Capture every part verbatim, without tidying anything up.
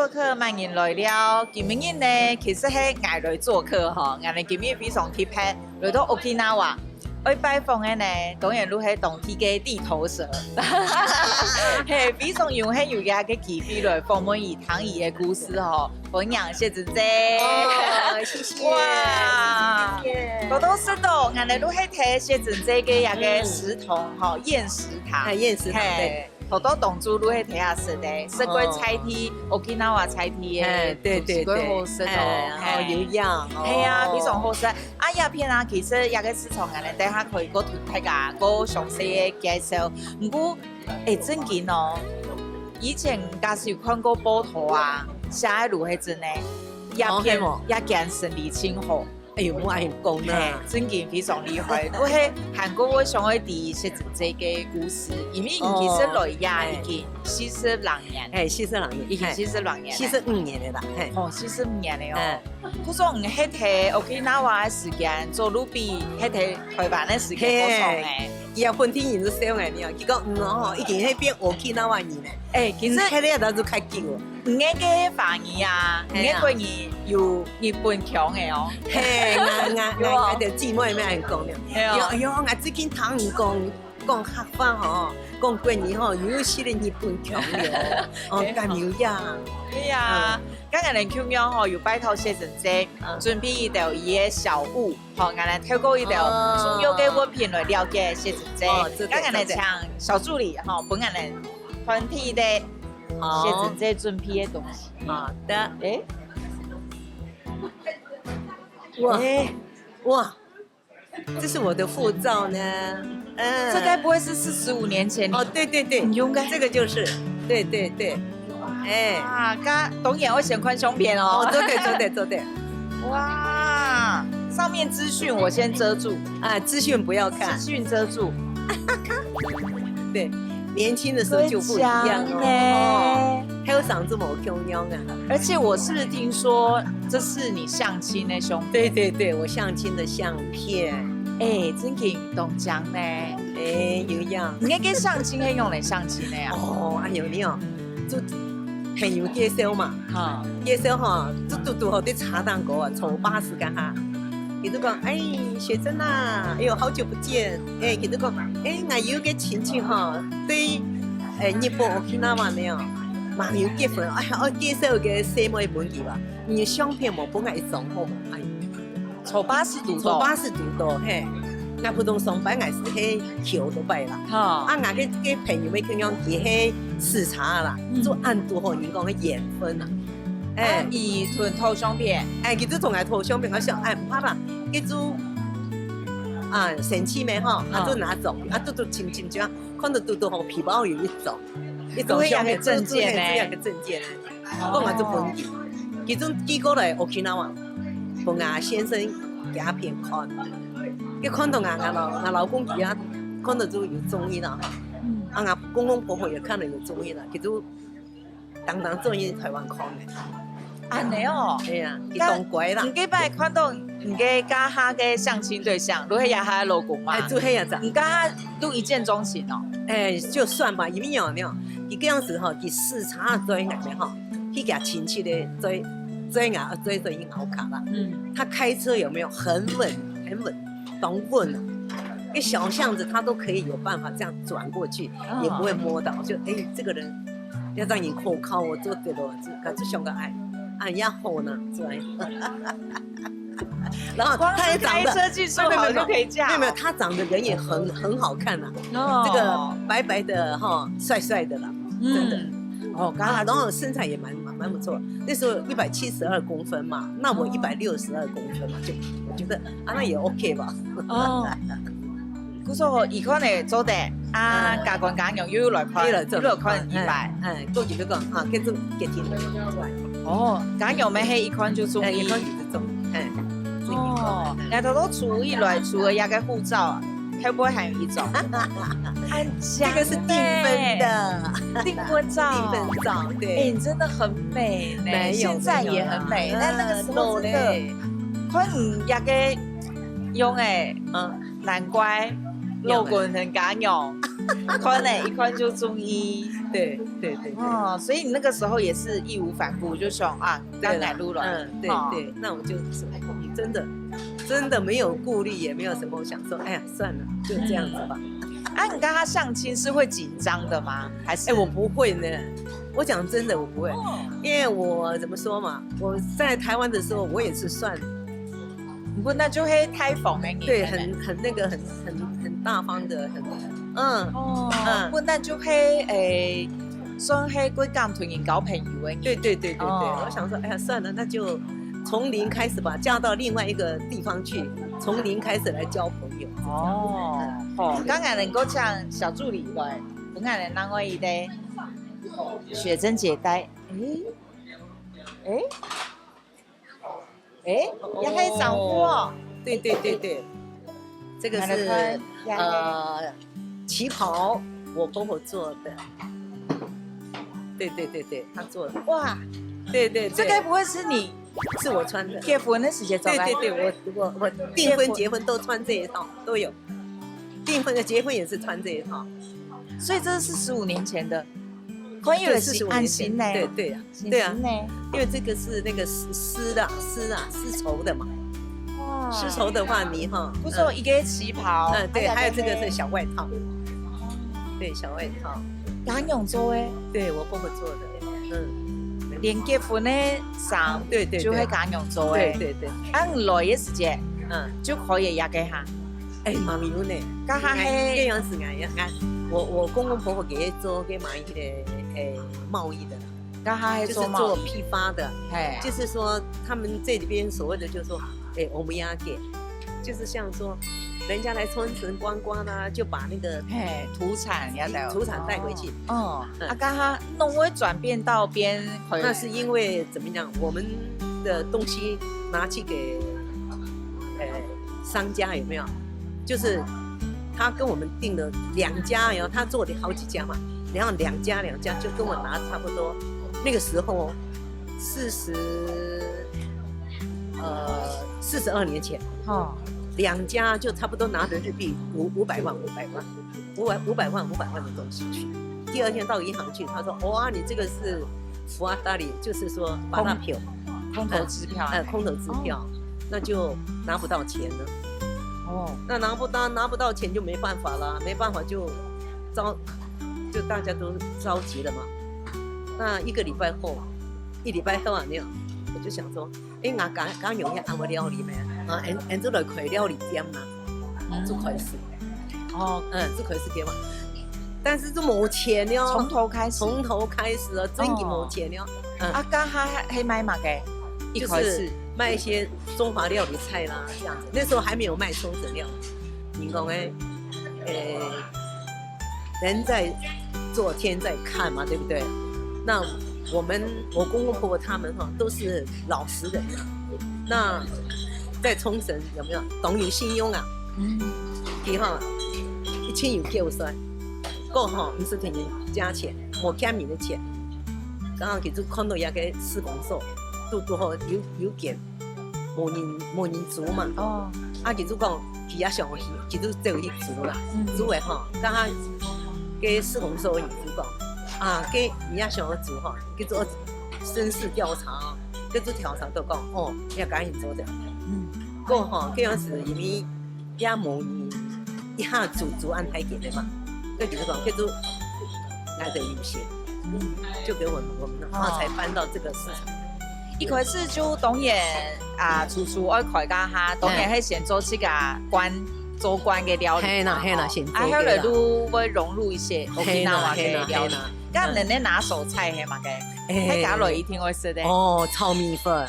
做客，歡迎來尞。今晡日呢，其實係𠊎來做客吼，𠊎等今晡日非常特別，來到Okinawa，愛拜訪个呢，當然就係當地个地頭蛇，係非常榮幸有這个機會來訪問佢，聽佢个故事吼。歡迎雪珍姐。哦，謝謝，哇，謝謝。多多食到，𠊎等就係在雪珍姐个這个食堂吼，燕食堂，哎，燕食堂，係。 好多當初就係在該食个，食過在地，Okinawa在地个，哎，對對對，食過好食哦，哎，哦，有影哦。係啊，非常好食。啊，這片啊，其實這个市場啊，等下可以過同大家過詳細个介紹。毋過，哎，正經哦，以前假使有看過報導啊，寫个就係真个，這片，哦，係無？這間生理真好。 哎喲，莫恁講啦。係，正經非常厲害。𠊎係還過𠊎想愛知雪珍姐个故事，因為你其實來這已經四十零年，哎，四十零年，已經四十零年，四十五年了啦，係。哦，四十五年了哦。嗯。故所你係在Okinawa个時間，做路比，係在台灣个時間，係，做上个。佢也本地人就笑𠊎呢，佢講，嗯哦，已經係變Okinawa人了。哎，其實，嗯，係了，就較久哦。 你个華語啊，你个國語有日本腔个哦。係，𠊎，𠊎，𠊎，𠊎个姊妹乜恁講个。係哦。喲，喲，𠊎最近聽人講，講客話吼，講國語吼，有一息个日本腔个哦。哦，敢有影？對呀，嗯。剛剛个共樣吼，有拜託雪珍姐，嗯。準備一兜佢个小物，吼，𠊎來透過一兜重要个物品來了解雪珍姐。哦，做得，剛剛來請小助理，吼，分𠊎來團體个 好。雪珍姐準備个東西。好的。哎。哇。哎。哇，這是我的護照呢。嗯。這該不會是四十五年前你，哦，對對對，你用个？這個就是，對對對。哎。啊，該當然愛先看相片哦。哦，做得，做得，做得。哇，上面資訊我先遮住。啊，資訊不要看。資訊遮住。對，年輕的時候就不一樣哦。真的呢？哦，後生就無共樣啊。而且我是不是聽說這是你相親的相片？對對對，我相親的相片。哎，真經當靚呢。哎，有影。你該个相親係用來相親个啊？哦，哎喲，你哦，就朋友介紹嘛。哈。介紹吼，就堵堵好在車頂高啊，坐巴士該下。佢就講：「哎，雪珍啊，哎喲，好久不見。」哎，佢就講：「哎，𠊎有一個親戚吼，對，哎，日本Okinawa呢哦，嘛有結婚，哎呀，𠊎介紹一個細妹分佢吧。你相片無分𠊎一張好無？」哎，坐巴士堵到。坐巴士堵到，嘿。𠊎普通上班𠊎係係騎otorbike啦。哈。啊，𠊎个，个朋友乜共樣佢係駛車啦，嗯。就恁堵好人講个緣分啊。 哎。啊，佢同討相片。哎，佢就同𠊎討相片，𠊎想，哎，毋怕啦，佢就，啊，生趣咩吼，啊，嗯。就拿走，啊，就，就親親就看到堵堵吼，皮包有一張，一張相片，都係佢个證件呢。就，就，就，就佢个證件呢。哦。講𠊎就分佢，佢就寄過來Okinawa，分𠊎先生佢片看。佢看到𠊎，𠊎老，𠊎老公佢啊，看到就有中意了。嗯。啊，𠊎公公婆婆也看了有中意了，佢就 當當中意台灣腔个。恁呢哦。對啊，佢當乖啦。你該擺看到你个該下个相親對象，就係這下个老公嘛？哎，就係啊，咋？你該下就一見鍾情哦？哎，就算吧，因為哦，你哦，佢這樣子吼，佢駛車載𠊎个吼，去佢親戚个載，載𠊎，載，載去奧卡啦。嗯。他開車有沒有很穩，很穩，當穩啊？一小巷子他都可以有辦法這樣轉過去，哦。也不會摸到，就，哎，這個人 要讓人可靠，𠊎做得咯，就，就想講，哎，哎呀，好呢，是吧？然後他也長得，光是開車技術好就可以嫁。沒有，沒有，沒有，他長得人也很，很好看啊。哦。這個白白的哈，帥帥的啦，嗯。真的。哦，剛好啊，然後身材也蠻，蠻，蠻不錯。那時候一百七十二公分嘛，那我一百六十二公分嘛，就我覺得啊，那也OK吧。哦。 故所佢看會做得，啊，嗯。家官家娘又來看，又來做，又來看一擺。嗯，嗯，過去就講，啊，跟住決定出來。哦，家娘乜係一看就中意。哎，一看就中意，哎，中意。哦，嗯。𠊎頭頭除了來，除了這個護照啊，會不會還有一種？啊，這個是訂婚的。訂婚照。訂婚照，對。哎，你真的很美呢，沒有，現在也很美，沒有啦。但那個時候真的，啊，老嘞。看你這個用哎，嗯。 難怪，老公同家娘，看了一看就中意。对对对对。哦，所以你那个时候也是义无反顾，就想啊，对啦当然路了，嗯，对哦对，那我就说，哎，真的真的没有顾虑，也没有什么，我想说，哎呀，算了，就这样子吧。啊，你跟他相亲是会紧张的吗？还是？哎，我不会呢，我讲真的，我不会，哦因为我怎么说嘛，我在台湾的时候，我也是算不，那就会太疯哎，你对，可能很很那个，很很很大方的，很嗯。哦嗯，不，那就会诶，算会会敢同人交朋友的人。对对对对对，哦我想说，哎呀，算了，那就从零开始吧，嫁到另外一个地方去，从零开始来交朋友。哦，好，刚才能够像小助理来，刚才能拿我一个雪珍姐带，诶，诶，诶，也可以掌握哦。对对对对，这个是拿来看一下呃旗袍，我婆婆做的。对对对对，她做的。哇，对对对，这该不会是你是我穿的。结婚的时节做的？对对对，我我我订婚结婚都穿这一套，都有。订婚的结婚也是穿这一套。所以这是十五年前的，可以有对，的四十五安年前。心呢，对对啊，新对啊心，呢。因为这个是那个丝丝的啊，丝啊，丝绸的嘛。哇丝绸的话，你哈，不是有一个旗袍，嗯，对，还有这个是是小外套，对，小外套，敢用做诶，对我婆婆做的，嗯，连结婚的衫对对对就会敢用做诶。对对对，啊，你来的时节嗯，就可以压给他。哎，蛮有呢，刚刚哎，这嘿，样子哎呀，哎，我我公公婆婆给做给买一个哎贸易的啦，刚刚还就是说嘛，做批发的，嘿，就是说他们这里边所谓的就是说，哎，我们要给，就是像说人家来冲绳观光啊，就把那个嘿，土产要带，土产带回去。哦，嗯啊，刚刚弄会转变到边，那是因为怎么样？我们的东西拿去给呃商家有没有？就是他跟我们订了两家哟，他做了好几家嘛，然后两家两家就跟我拿差不多。那个时候四十呃四十二年前，哦，两家就差不多拿着日币五五百万五百万五百五百万五百万的东西去。第二天到银行去，他说：“哇，你这个是福阿达里，就是说巴拉票，空头支票啊，呃，空头支票，那就拿不到钱了。哦，那拿不到拿不到钱就没办法了，没办法就着就大家都着急了嘛。那一个礼拜后，一礼拜后啊，没有，我就想说，哎，我敢敢用一下按摩料理没？啊，俺俺就来开料理店嘛，就开始，哦，嗯，就开始给我，但是就没钱了，从头开始，从头开始了，真的没钱了。嗯，啊，刚刚还还买嘛个，一就开始是卖一些中华料理菜啦，这样子。那时候还没有卖冲绳料理。你讲哎，呃，人在做天在看嘛，对不对？那我们我公公婆婆他们哈都是老实人啊，那在冲绳有没有懂有信用啊？嗯，佢哈一千有叫出来，个哈毋使同人加钱，无欠人个钱。刚刚佢就看到一个施工所，都都好有有件，无人无人租嘛。哦，啊，佢就讲佢也想去，佢就走去租啦。嗯租个哈，刚刚个施工所个人就讲，啊，个你也想要租哈，佢做身世调查，佢做调查都讲，哦，要赶紧做的。嗯，个哈，个样子因为也无人一下租租安排给的嘛，个就是讲，叫做来的有限，嗯，就给我们我们，然后才搬到这个市场。一开始就当然啊，初初爱开个哈，当然系先做自家官做官个料理嘛，嘿啦嘿啦吼先做啊，后个啦来都会融入一些嘿啦 okinawa 嘿啦个料理嘿啦。咁你那拿手菜系嘛个，哎系家来一定会食的。哦，炒米粉，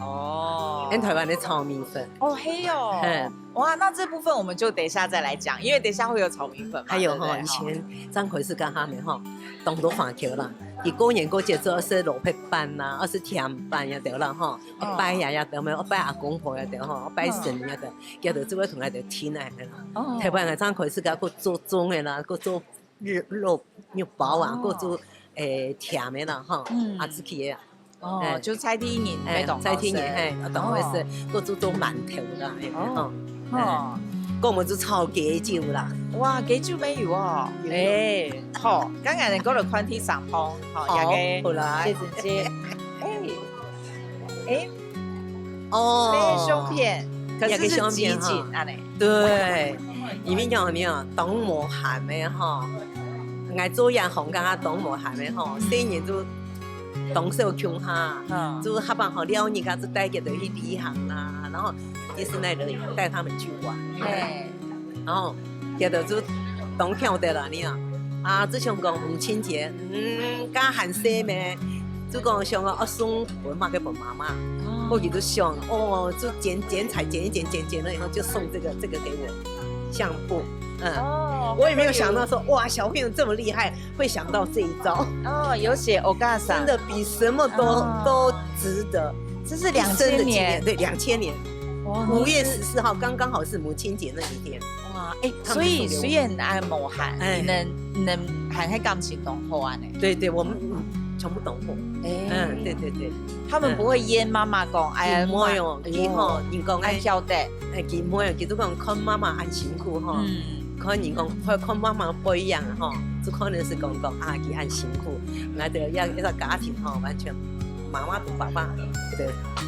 哦，跟台湾的炒米粉。哦，嘿哦嘿，哇，那这部分我们就等一下再来讲，因为等一下会有炒米粉嘛。还有哈，对不对以前张奎是跟他们哈，当多饭球啦，佢过年过节做是萝卜粄呐，或是甜粄也得了哈，嗯拜呀也得没有，拜阿公婆也得哈，拜神也得，也得就会同他的听哎啦。哦台湾的张奎是个个做粽的啦，个做肉肉包啊，哦个做诶甜的啦哈嗯，阿志奇的啊。哦，哎就在地人哎那种，在天然，哎，当然是个做做馒头啦，哎，哦哈。哦，講毋就炒雞酒啦。哇，雞酒乜有哦。有，有。哎，好，剛剛你講了看第三項，好，好，也个好來。謝姐姐，哎，哎，哦，這个相片，可是是集錦，也个相片哈。恁呢。對，裡面有沒有？當無閒个吼，𠊎做這行个啊，當無閒个吼，細人就當少共下，嗯。就下班好了，人家就帶佢等去旅行啦，然後迪士尼樂園帶他們去玩。嘿。 然後佢等就當曉得啦，你啊，啊，就想講母親節，嗯，該還細咩，就講想講，哦，送分麼个分媽媽，哦。或者就想，哦，就剪，剪彩剪一剪，剪剪了以後就送這個，這個給我，相簿，嗯。哦，我也沒有想到說，哇，小朋友這麼厲害，會想到這一招。哦，有寫お母さん。真的比什麼都，哦。都值得。這是兩千年。一生的紀念，對，兩千年。哇，五月十四號，剛剛好是母親節那一天。哇，哎，他們就送給我。所以雖然恁無閒，哎。你們，你們還係感情當好恁呢。對，對，我們，嗯，全部當好。哎。嗯，對，對，對。他們不會嫌媽媽講，哎呀，嗯。毋會哦，哎喲，佢吼，人講，哎，恁曉得。哎，佢毋會哦，佢都講看媽媽恁辛苦吼，嗯。看人講，看，看媽媽培養吼，就可能係講講啊，佢恁辛苦，𠊎兜一，一個家庭吼，完全媽媽同爸爸个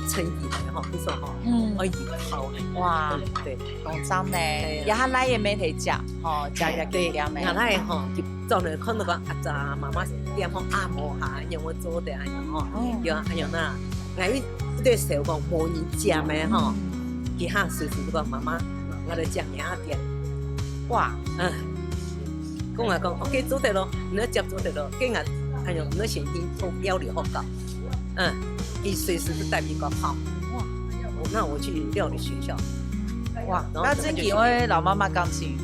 成績吼，不錯吼，嗯。哎，好，哇。嗯，對。 當讚呢，哎呀。這下倈仔乜在接，吼，接這个店呢。對，𠊎倈仔吼，就專門看到講，啊，這媽媽店吼，啊，無閒，讓𠊎做得恁樣吼。哦。對啊，恁樣啦。𠊎一，一直想講無人接个吼，佢下隨時就講，媽媽，𠊎來接你个店。哇。嗯。講啊講，OK，做得咯，你要接做得咯，跟𠊎，哎喲，你要先去做料理學校。 嗯，佢隨時就帶你講，好，哇，那我去料理學校。哇，然後那真緊，因為老媽媽感情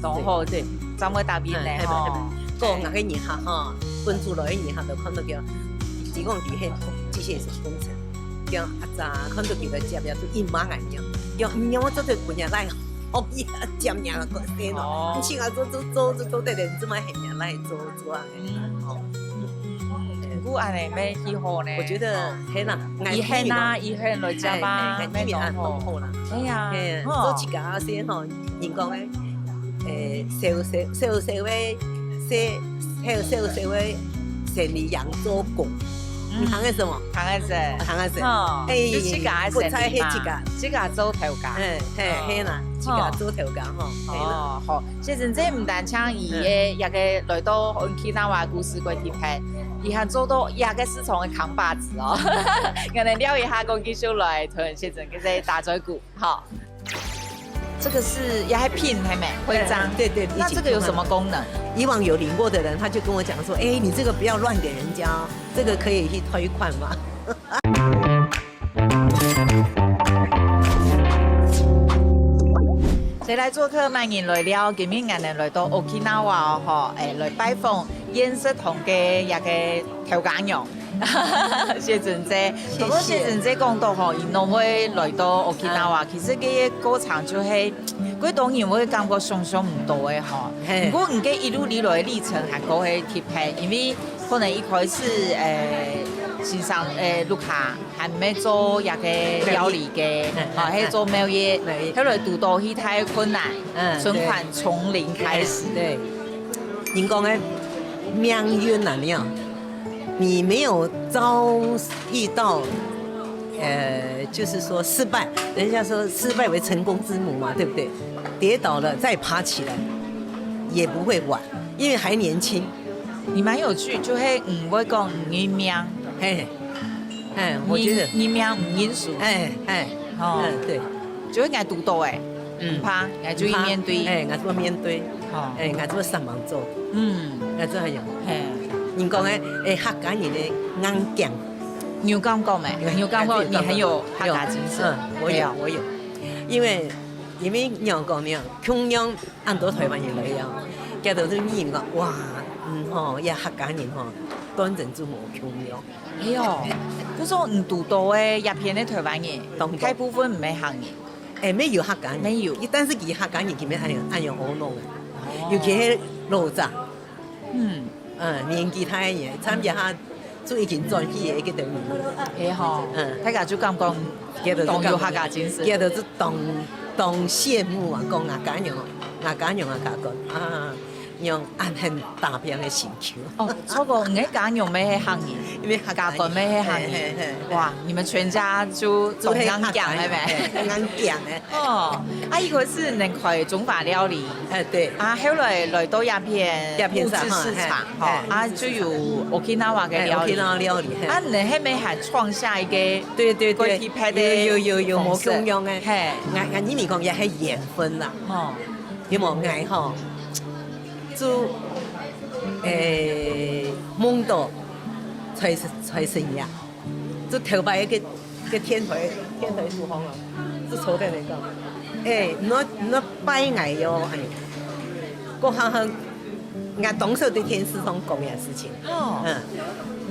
當好，對，對。正會答應呢，哎，哎，吼。哎，哎，講那個人客哈，分出來的人客都看到叫，只講佢係機械工程，叫阿扎，看到佢个接呀，就一馬眼樣，叫你我做得分人來，哦，一接人个先哦，哦。你請啊做做做做做得了，你怎麼喊人來做做啊？ 嗯，哦。嗯，嗯，嗯，嗯。毋過恁呢，乜幾好呢。我覺得，哦。係啦，以後啊，以後來接啊，哎，哎，哎，乜當好。當好啦。哎呀，嘿，哦。做自家先吼，人講个，誒，小小，小小个，小，小小个生理人做工。嗯。你聽得識無？聽得識。聽得識。哦，哎，就自家个生理嘛，不在係自家。自家做頭家。哎，嘿，哦。嘿啦，自家做頭家吼，嘿啦。哦，好。 其實這毋單淨佢个，嗯。這個來到Okinawa故事過特別，佢還做到這個市場个扛把子哦。𠊎等尞一下，過繼續來同先生个打嘴鼓，好。這個是，也還pin，還沒徽章。對，對，對，那這個有什麼功能？以往有領過的人，他就跟我講說：「哎，你這個不要亂給人家哦，這個可以去退款嗎？」 誰來作客，麼人來尞，今日𠊎等來到Okinawa哦，吼，誒，來拜訪燕食堂个這個頭家娘，謝珍姐。謝謝。頭先謝珍姐講到吼，佢仰會來到Okinawa，啊。其實這個過程就係，幾多人會感覺想像毋到个吼。嘿。毋過你這一路以來个歷程還過係特別，因為可能一開始，誒，先生，誒，屋下 還毋係做這個料理个，對。嗯，嗯，啊，係做貿易，嗯。貿易。後來堵到當大个困難，嗯，存款從零開始。對，對。人講个命運啊，你啊，你沒有遭遇到，呃，就是說失敗，人家說失敗為成功之母嘛，對不對？跌倒了再爬起來，也不會晚，因為還年輕。你蠻有趣，就係毋會講你認命。嘿。 哎，我覺得。認，認命毋認輸。哎，哎，哦。嗯，對。就係𠊎堵到个，嗯。毋怕，𠊎就去面對。毋怕，哎，𠊎就面對。哦。哎，𠊎就上網做。嗯。𠊎就很有。嘿。人講个，哎，客家人个硬頸。你有感覺無？哎，你有感覺你很有客家精神？有。嗯，我有，對哦。我有。因為，因為你有講，你有，共樣 恁多台灣人來啊，佢兜就認為講，哇，嗯吼，這客家人吼，當然就無共樣。哎喲，就說你堵到个這片个台灣人，當多。大部分毋係客人。哎，乜有客家人，乜有。但是佢客家人佢乜恁樣，恁樣好弄个，哦。尤其係老者。嗯。 嗯，年紀大个人，參加下就已經轉去个一個等於。哎吼，嗯。大家就感覺佢兜就當有客家精神。佢兜就當，當羨慕啊，講𠊎家娘，𠊎家娘啊，家官啊，娘恁很打拼个心臼。哦，錯過，你个家娘乜係客人，因為客家人家官乜係客人。嘿，嘿，嘿。哇，你們全家就就係當硬頸个咩？客家人，嘿，當硬頸个。哦，啊，一開始能開中華料理，哎，對。啊，後來來到這片，這片上，物質市場，哈，吼，嘿，啊，就有Okinawa个料理。哎，Okinawa料理，嘿。啊，你後面還創下一個對，對，對，國際派的有，有，有，有，無共樣个。嘿。𠊎，𠊎，你咪講也係緣分啦。哦。因為𠊎吼，就，誒，夢到財神，財神爺，就頭擺一個，一個天台，天台樹上啊，就坐在那個，誒，你，你拜𠊎喲，哎，過好好，𠊎當時對電視上講這事情。哦。嗯。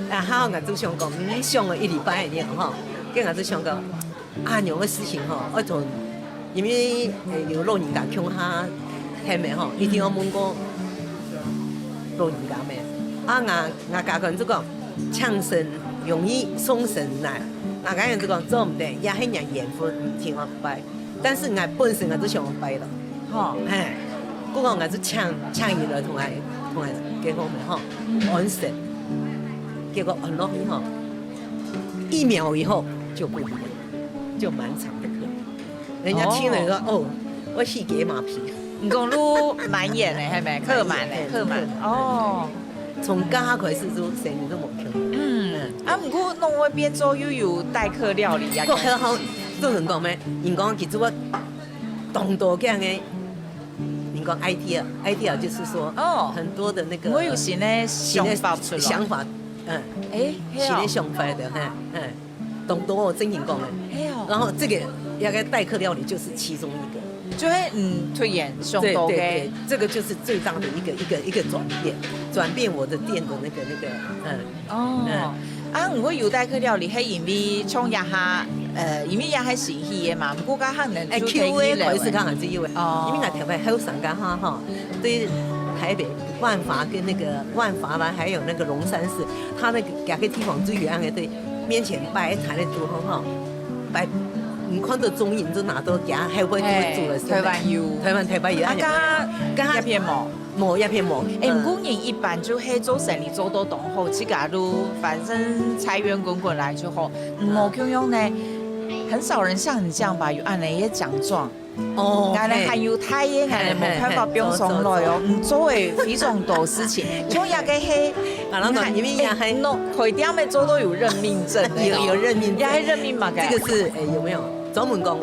然後𠊎就想講，嗯，想了一禮拜了吼，跟𠊎就想講，啊，有个事情吼，愛從，因為，呃，有老人家共下喊个吼，一定要問過老人家咩。啊，𠊎，𠊎家官就講，請神容易送神難。𠊎家人就講，做毋得，也係人緣分，毋聽我拜。 但是𠊎本身𠊎就想拜了。吼。嘿，故講𠊎就請，請佢來同𠊎，同𠊎結婚个吼，安神。結果安落去吼，一秒以後就不一樣，就滿場的客人。人家聽了說：「哦，我四界馬屁。」你講路滿眼的，係無？客滿的，客滿。哦。從該下開始就生意都無去。嗯，啊，毋過攏會變做又有代客料理啊。過還好，做人講咩？人講其實我 當多這樣个，你講idea，idea就是說，哦，很多的那個，我有新的想法出來。想法，嗯，誒，係哦。新的想法的，嘿，嘿，當多哦，正經講的。係哦。然後這個，那個代客料理就是其中一個。就係，嗯，突然想到的。對，對，對，這個就是最大的一個，一個，一個轉變，轉變我的店的那個，那個，嗯。 哦，嗯。啊，毋過有代客料理，係因為像這下，呃，因為這下新起个嘛，毋過該下人就，誒，Q A開始較還是有个，哦。因為𠊎頭擺後生該下吼，對台北萬華跟那個萬華啦，還有那個龍山寺，它那個，該個地方最有名的，對，面前擺攤的時候吼，擺，你看到中意，你就拿到佢，還會，會煮了，誒，台灣有。台灣，台灣有，啊，該，該下這片無。 無，這片無。誒，嗯。毋過人一般就係做生理做到當好，自家都反正財源滾滾來就好。嗯。無共樣呢，很少人像你這樣吧，有恁樣个獎狀。哦，恁樣還有大个，嘿。恁樣無辦法放上來哦。嘿，嘿，嘿，做，做，做。你做个非常多事情，像這個係，啊，然後你看，因為也還，誒，喏，開店个做到有認命證个哦。有，有認命證。也還認命嘛，這個是，誒，有沒有？專門講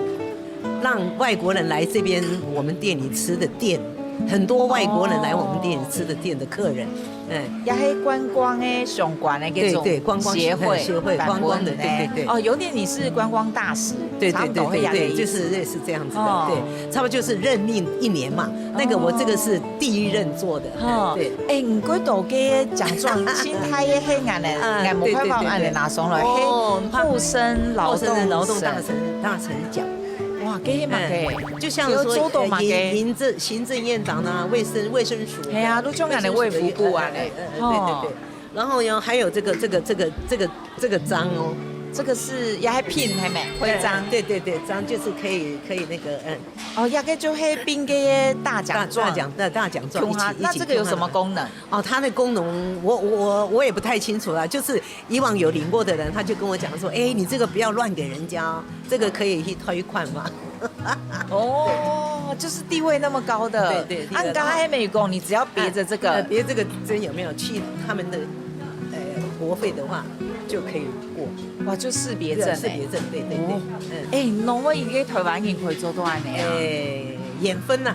讓外國人來這邊我們店裡吃的店，很多外國人來我們店裡吃的店的客人，哦。嗯。也係觀光个相關个這種，對，對，觀光協會，協會，版本，觀光的，對，對，對。哦，有點你是觀光大使，對，對，差不多會這樣的意思。對，對，對，就是類似這樣子的，哦。對，差不多就是任命一年嘛。那個我這個是第一任做的，哦。對。誒，你過到个獎狀，清代个黑眼呢，啊，眼目快跑，對，對，對，對。恁樣拿上來，哦，嘿，厚生勞動，厚生勞動大臣，大臣獎。 哇，這係麼个？哎，就像說，有做到麼个？呃，行，行政，行政院長啊，衛生，衛生署的，係啊，都像恁樣衛福部啊，衛生署的，哎，哎，哎，對，對，對。哦。然後呢，還有這個，這個，這個，這個，這個章哦。這個是，也還聘，係無？徽章。哎，哎，對，對，對，章就是可以，可以那個，嗯。哦，這個就係聘个大獎狀。大，大獎，大，大獎狀一起，共下，一起共下拿。那這個有什麼功能？哦，它的功能，我，我，我也不太清楚啦，就是 以往有領過的人，他就跟我講說：「哎，你這個不要亂給人家哦，這個可以去退款嘛。」哦，就是地位那麼高的。對，對，啊，你剛剛還沒講，你只要別著這個。啊，呃，別這個針有沒有去他們的，呃，國費的話，就可以過。哇，就識別證欸。對，識別證，對，對，對，哦。嗯。哎，你講一個台灣人可以做到恁樣啊？哎，緣分吶。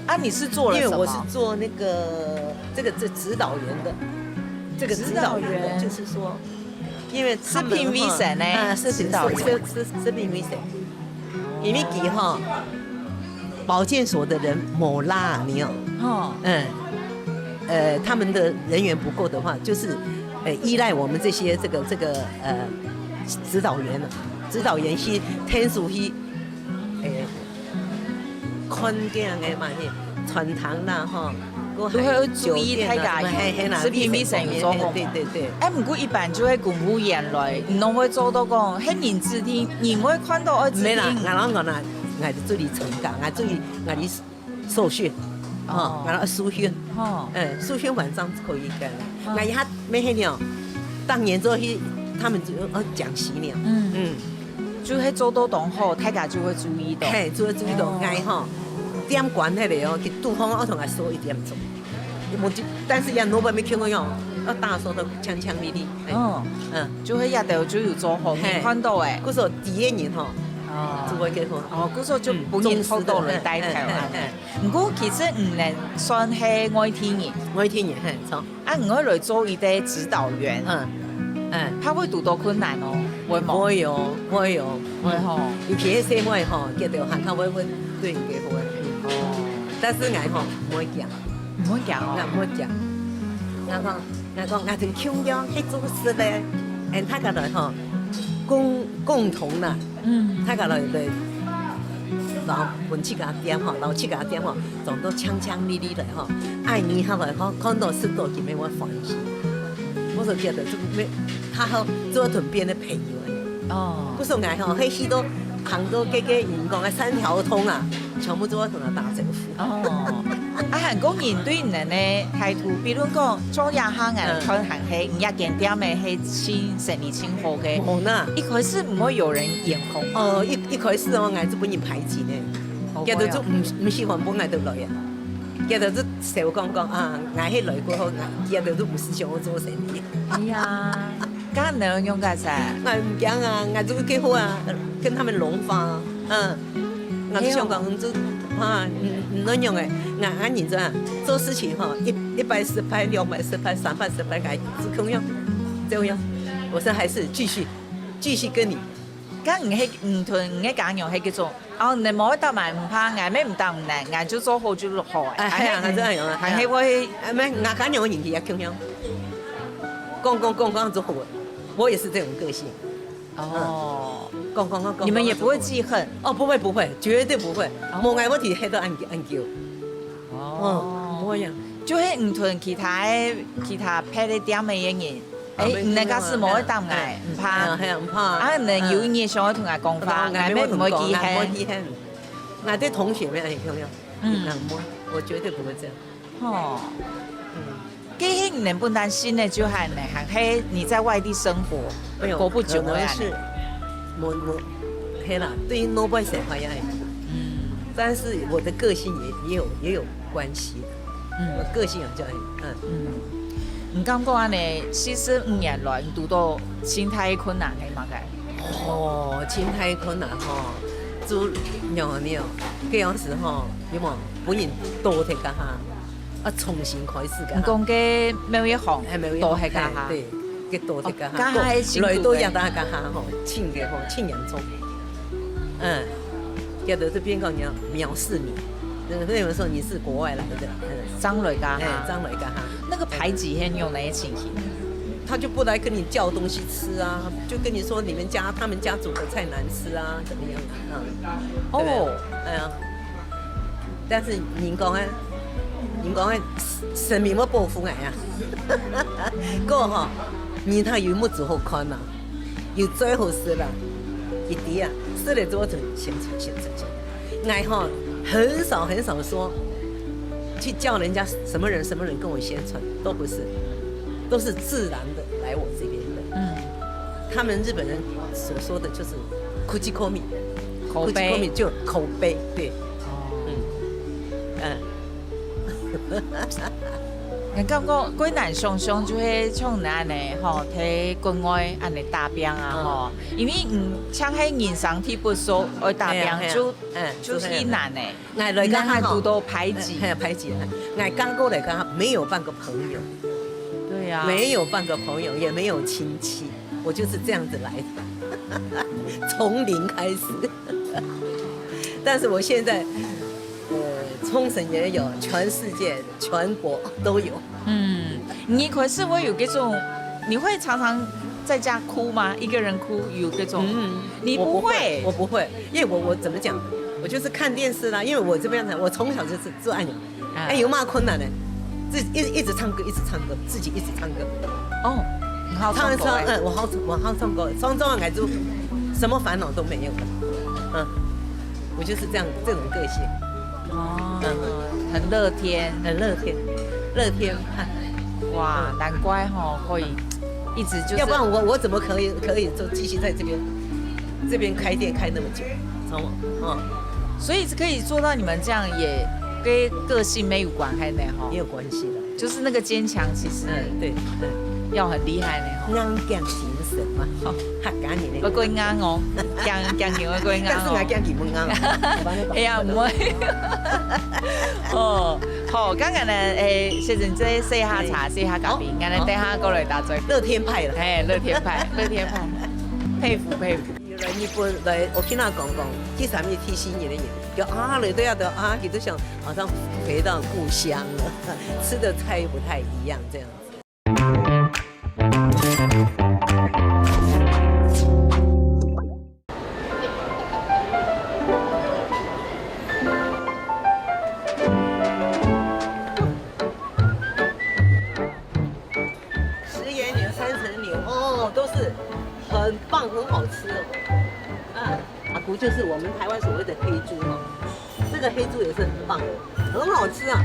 啊，你是做了什麼？因為我是做那個，這個，這指導員的，這個指導員的，指導員。就是說，因為他們哈，食品衛生呢？啊，食品，指導員。食，食，食品衛生。因為佢哈，保健所的人無罅，你有？哦。嗯。呃，他們的人員不夠的話，就是，呃，依賴我們這些，這個，這個，呃，指導員啊，指導員去，天數去，呃， 看病个嘛，去餐廳啦，吼，還有酒店啦，如何注意大家什麼，嘿，嘿啦，食品衛生有做好無？對，對，對。哎，毋過一般就係公務員來，你攏會做到講，係人指定，人會看到愛指定。無啦，𠊎攏講啦， ，𠊎就做你參加，𠊎做你，𠊎你受訓，哦，哦。然後受訓，哦。哎，受訓完這樣子可以的。嗯。𠊎一下沒很了，當年做去，他們就要講習了。嗯。嗯。就係做到當好，大家就會注意到。嘿，就會注意到，哦。𠊎吼，店關起來哦，佢都好，我同佢說一點鐘。我就，但是也老板沒聽過用，要打掃得锵锵麗麗。哎。嗯。嗯。就係這兜就有做好，嘿。你看到誒。故所第一年吼，哦。就會結婚。哦，故所就分人學到來帶頭啊。嗯，重視的，嘿，嘿，嘿，嘿。 毋過其實你等算係外地人。外地人，嘿，著。啊，你會來做一個指導員，嗯，嗯。怕會堵到困難哦，會無？會哦，會哦，會吼。尤其係細妹吼，佢兜還較會問對你結婚。哦。但是𠊎吼，毋會驚。毋會驚哦。𠊎毋會驚。𠊎講，𠊎講，𠊎同共樣去做事咧，嗯，大家來吼，共，共同啦， 嗯。大家來，來，摎分自家店吼，摎自家店吼，裝到锵锵麗麗來吼。愛你下來吼，看到食到今晡日會歡喜。我就覺得這個，他好做同別人个朋友。哦。故所𠊎吼，係去到行到該個人講个三條通啊，全部都會同佢打招呼。 哦，啊，還講人對你等个態度，比如講，做這行个，嗯。看還係，你這間店个係盡生理盡好个。無啦。一開始毋會有人眼紅嗎？哦，一，一開始哦，𠊎就分人排擠呢。哦，佢兜就毋，毋喜歡分𠊎兜來啊。佢兜就笑講講啊，𠊎係來過後，𠊎，佢兜就毋係想愛做生理。哎呀，該你仰結煞？𠊎毋驚啊，𠊎就幾好啊，跟他們融化啊，嗯。 𠊎就想講，就，啊，嗯，嗯，恁樣誒，𠊎，𠊎認真啊，做事情吼，一，一擺失敗，兩擺失敗，三擺失敗，𠊎就共樣，照樣。我說還是繼續，繼續跟你。該你係，你同你个家娘係該種，哦，你無愛答𠊎毋怕，𠊎乜毋答你，𠊎就做好就好誒。哎，係啊，還係恁樣啊，還係會，哎，無，𠊎家娘个人佢也共樣，講講講講就好了，我也是這種個性。 哦。嗯。講講講講，你們也不會記恨？哦，不會不會，絕對不會。哦。無𠊎，𠊎就歇到恁，恁久。哦。哦，毋會啊。就係你同其他个，其他別个店个人，啊，誒，你个家事無愛答𠊎，毋怕。係啊，係啊，毋怕。啊，你有一日想愛同𠊎講話，𠊎乜毋會記恨。𠊎毋會記恨。𠊎對同學乜恁樣，嗯。嗯，毋會，我絕對不會這樣。 吼。嗯。該係你等本來心个就喊呢，還係你在外地生活，沒有，過不久了呀？可能是我，我，係啦，對於老百姓好像，嗯。但是我的個性也，也有，也有關係的。嗯。我個性有這樣，嗯。嗯。你感覺恁呢，四十五年來，你堵到盡大个困難係麼个？哦，盡大个困難吼，就仰仔呢，該樣時吼，有無？分人倒忒該下。 啊，重新開始个哈。你講个某一行，哎，某一行，倒忒該下。嘿，對，該倒忒該下。哦，該下个辛苦个。來到亞大該下吼，盡个吼，盡嚴重。嗯，佢兜就變講你要藐視你，那個，那有人說你是國外來的，嗯。正來該下。哎，正來該下。那個排擠係仰仔个情形？他就不來跟你叫東西吃啊，就跟你說你們家，他們家煮的菜難吃啊，怎麼樣啊？嗯，哦。對不對？哎呀。 但是人講啊，人講啊，神明會保護𠊎啊。過吼，人還有目珠好看啊，有嘴好食啦，一滴啊，食了之後就先出，先出，先出。𠊎吼，很少很少說去叫人家什麼人什麼人跟我宣傳，都不是，都是自然的來我這邊的。嗯。他們日本人所說的就是口口口，口碑。口碑就口碑，對。哦。嗯。嗯。𠊎感覺較難想像就係像你恁呢吼，在國外恁呢打拚啊吼，嗯。因為，嗯，像係人生地不熟，愛打拚，係啊，係啊。就，嗯，就係難呢。就係。 𠊎來該下吼，你還堵到排擠。嗯，係，排擠，係。𠊎剛過來該下，沒有半個朋友。對呀。沒有半個朋友，也沒有親戚，我就是這樣子來的，從零開始。但是我現在，呃，沖繩也有，全世界、全國都有。 嗯，你可是會有這種，你會常常在家哭嗎？一個人哭，有這種？嗯，你不會。我不會，我不會，因為我，我怎麼講？我就是看電視啦，因為我這邊呢，我從小就是做恁樣，啊。哎，有麼个困難呢，自己一，一直唱歌，一直唱歌，自己一直唱歌。哦，你好唱歌欸。唱，唱，嗯，我好，我好唱歌，唱，唱完就什麼煩惱都沒有了，嗯。我就是这样这种个性，哦，很乐天，很乐天，乐天派。哇，难怪吼，可以一直就是，要不然我我怎么可以可以做继续在这边这边开店开那么久？从嗯，所以可以做到你们这样，也跟个性没有关系呢，吼。没有关系的。就是那个坚强，其实嗯，对，嗯，要很厉害呢，吼。硬頸精神嘛，好，客家人的。我过硬哦，讲讲讲我过硬哦。但是我讲日文硬哦。哎呀，唔会。哦，好，刚刚呢，诶，先生这细下茶，细下咖啡，俺等下过来打嘴鼓。乐天派了。哎，乐天派，乐天派，佩服佩服。有人日本来沖繩观光，去三日去四日的人，就啊，来到啊，都啊，佢都想好像回到故乡了，吃的菜不太一样这样子。石岩牛、三层牛，哦，都是很棒，很好吃哦。啊，阿姑就是我们台湾所谓的黑猪嘛，这个黑猪也是很棒，很好吃啊，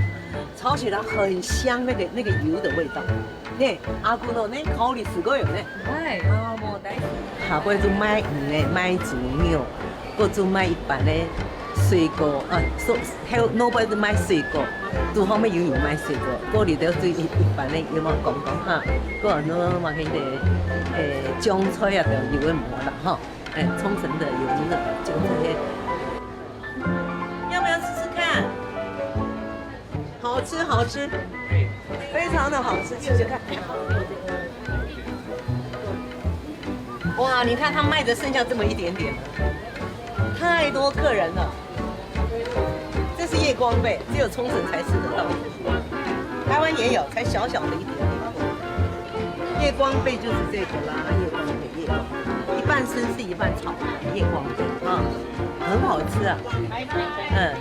炒起来很香，那个那个油的味道。呢，阿姑喏，你口味すごいよね。哎，啊，もう大好き。下背就卖鱼呢，卖猪肉，个就卖一般的水果，啊，所 还有，那边是卖水果，都方面有人卖水果，个里头最一一般的有没有讲讲哈？个那么那个，诶，酱菜啊，都有的没啦哈。哎，冲绳的有那个酱菜。要不要吃吃看？好吃，好吃，非常的好吃，试试看。哇，你看它卖的剩下这么一点点了，太多客人了。这是夜光贝，只有冲绳才吃得到，台湾也有，才小小的一点点。夜光贝就是这个啦，夜光贝，夜光贝，一半生吃一半炒，夜光贝啊，很好吃啊。嗯，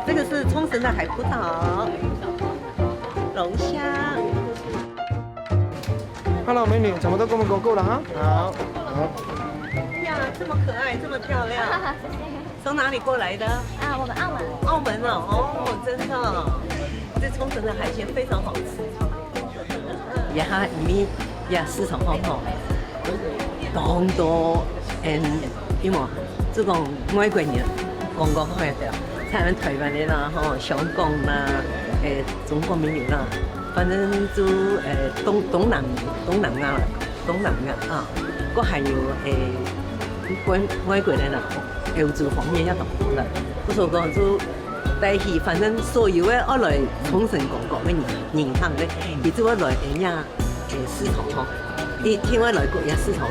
这个是冲绳的海葡萄，龙虾。 Hello，美女，差不多给我们勾够了哈。好，好。哎呀，这么可爱，这么漂亮，从哪里过来的？啊，我们澳门。澳门哦，哦，真的哦，这冲绳的海鲜非常好吃。也哈，你也市场好好，当多，嗯，因为这种外国人观光客的，像台湾的啦，吼，香港啦，诶，中国也有啦。 反正就，呃，东，东南，东南亚啦，东南亚啊，个还有，呃，外，外国人啦，歐洲方面也同多啦。我所讲就带去，反正所有个爱来冲绳观光个人，人客咧，佢就会来人家，呃，市场吼，一定会来过人家市场，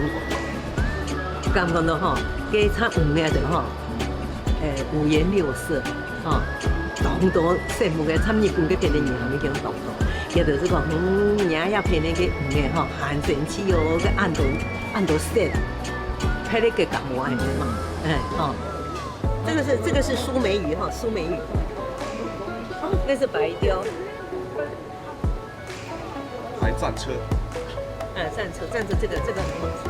感觉到吼，个差五年的吼，呃，五颜六色。 吼，当多羡慕个，像日本个片个人，他们讲当多，也就是讲，嗯，人家遐片个个鱼个吼，很神奇哦，个恁多，恁多色，配那个感觉很棒，哎，吼。这个是，这个是苏梅鱼哈，苏梅鱼。哦，那是白鲷。 还战车。哎，战车，战车这个，这个很好吃。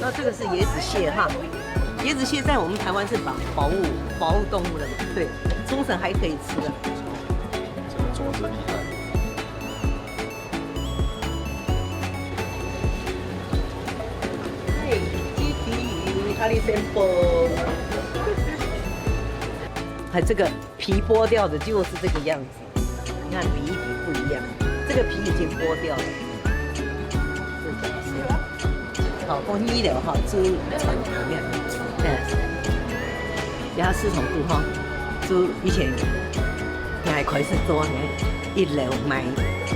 那这个是椰子蟹哈，椰子蟹在我们台湾是保，保护，保护动物的嘛，对，冲绳还可以吃的。这个爪子厉害。哎，鸡皮鱼，哈利森波。还这个 皮剥掉的就是这个样子。你看皮一皮不一样，这个皮已经剥掉了。好，讲医疗哈，注意，嗯，然后市场部哈，就以前还开始做呢，一楼买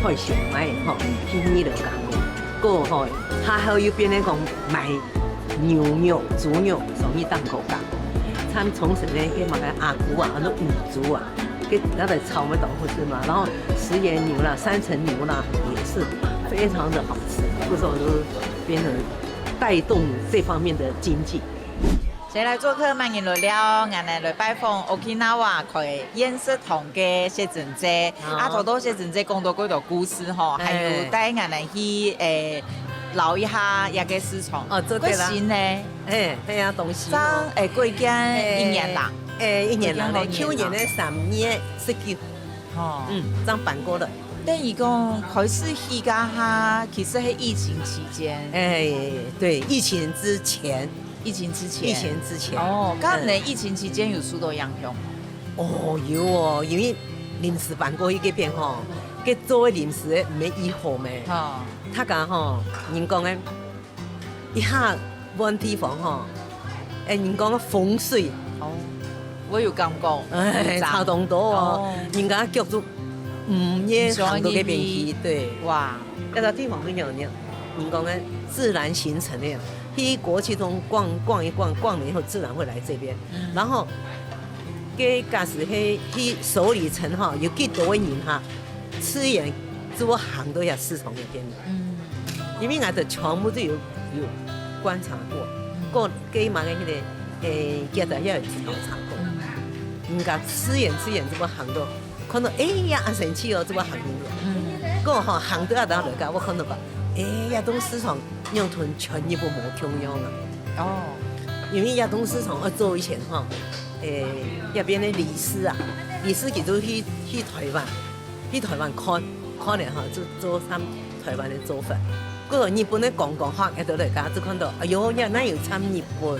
海鲜买哈，去二楼加工，过后，他还有变成讲买 牛肉、猪肉，所以当高档。像冲绳个个么个阿古啊，那五族啊，个那个草莓豆腐是嘛，然后石岩牛啦、三层牛啦，也是非常的好吃，不是说是变成带动这方面的经济。谁来做客？欢迎来了，俺来来拜访Okinawa开的燕食堂个谢珍姐。好。啊，头头谢珍姐讲到几多故事吼，还有哎。带俺来去，诶，尞一下這个市場。哦，做得啦。幾新呢？哎，係啊，當新哦。正，哎，過已經一年啦。哎，一年啦，過已經兩年啦。舊年个三月十九。哦。嗯，正搬過來。等於講開始起該下，其實係疫情期間。哎，對，疫情之前。疫情之前。疫情之前。哦，該你嗯。疫情期間有受到影響嗎？哦，有哦，因為臨時搬過去這片吼，該做个臨時个毋係已好咩？哦。大家吼，人講个，一下換地方吼，哎，人講个風水。哦，我有感覺。哎，有差。差當多哦。哦。人家腳就，嗯，也行到這邊去，對。哇。該个地方很有，人講个自然形成的，去過去中逛，逛一逛，逛了以後自然會來這邊。嗯。然後，該假使去，去首里城吼，有幾多个人哈，自然就會行到遐市場那邊了。嗯。因為𠊎兜全部都有，有觀察過，嗯。過該嘛个那個，誒，街道也有調查過。嗯。人家自然，自然就會行到，看到，哎呀，恁神奇哦，就會行入去。嗯。過吼，行到遐搭來个，𠊎看到講，哎呀，東市場樣同全日本無共樣啊。哦。因為遐東市場愛做以前吼，誒，那邊个李斯啊，李斯佢就去，去台灣。 去台灣看，看了吼，就做參台灣个做法。過日本个觀光客一到來家就看到，哎喲，你哪有參日本？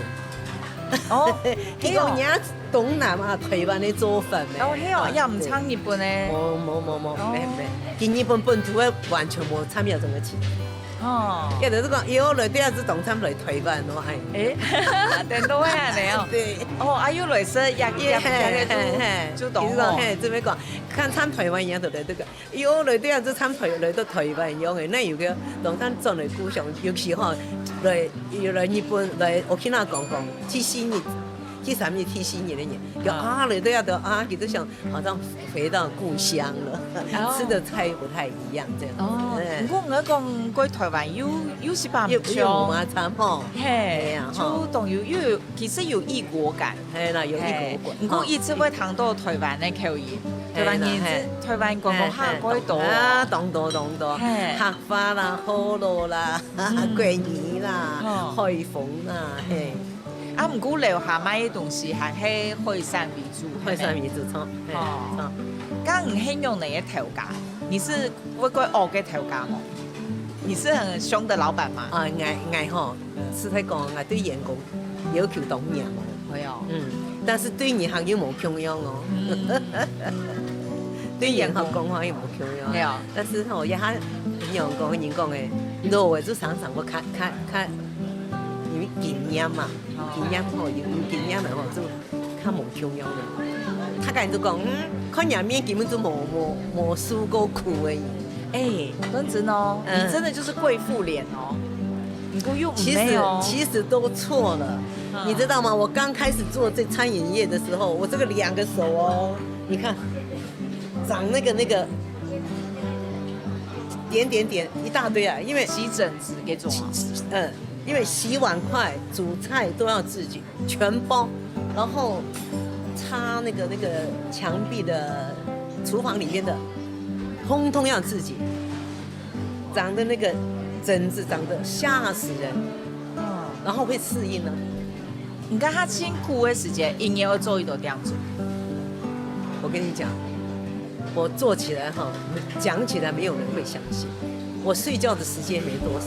哦，佢講人家東南亞台灣个做法咩？哦，係哦，啊，也毋參日本个。對。無，無，無，無，哦。無，無。佢日本本土个完全無參與這个情況。哦。佢就是講，哎喲，來這下就當參來台灣咯，哎。誒，等到會恁樣哦。對。哦，啊，又來說，也，也，也，就，就懂哦。其實講，嘿，這邊講，看參台灣一樣，對不對？這個 喲，來這下就參台，來到台灣樣个，哪有个，當然轉來故鄉，尤其吼，來，又來日本，來沖繩觀光，去四日，去三日，去四日个人，有啊，來這下都啊，佢都想好像回到故鄉了，哦。吃的菜不太一樣這樣子。哦，哎。毋過𠊎講過台灣有，有時吧，又，又無嘛參吼。嘿，哎呀，就吼。當有，又有，其實有異國感。 係啦，有異國感。嘿，毋過一直會聽到台灣个口音，吼。台灣人，係啦，係。台灣講講客過多。係，係，啊，當多，當多。係。客話啦，河洛啦，嗯。國語啦，哦。海豐啦，係。啊，毋過樓下賣个東西還係海產為主，海產為主，著，係，哦。著。該你係仰般个頭家？你是會過惡个頭家無？你是很兇的老闆嗎？啊，𠊎，𠊎吼，實在講，𠊎對員工 要求當嚴哦。會哦。嗯，但是對人客又無共樣哦。嗯。對人客講話又無共樣。係哦。但是吼，這下人講，人講个，老个就常常會較，較，較有經驗嘛，哦。經驗吼，有，有經驗个吼，就較無共樣了。大家就講，嗯，看人面根本就無，無，無受過苦个人。哎，認真哦，嗯。你真的就是貴婦臉哦。 你不用，其實，沒有。其實都錯了，嗯。你知道嗎？我剛開始做這餐飲業的時候，我這個兩個手哦，你看，長那個，那個點點點一大堆啊，因為，急診紙那種啊。嗯，因為洗碗筷、煮菜都要自己全包，然後擦那個，那個牆壁的、廚房裡面的，通通要自己。 長的那個疹子長得嚇死人，嗯。然後會適應呢。你看他辛苦的時間，一年要做一道點子。我跟你講，我做起來哈，講起來沒有人會相信。我睡覺的時間沒多少，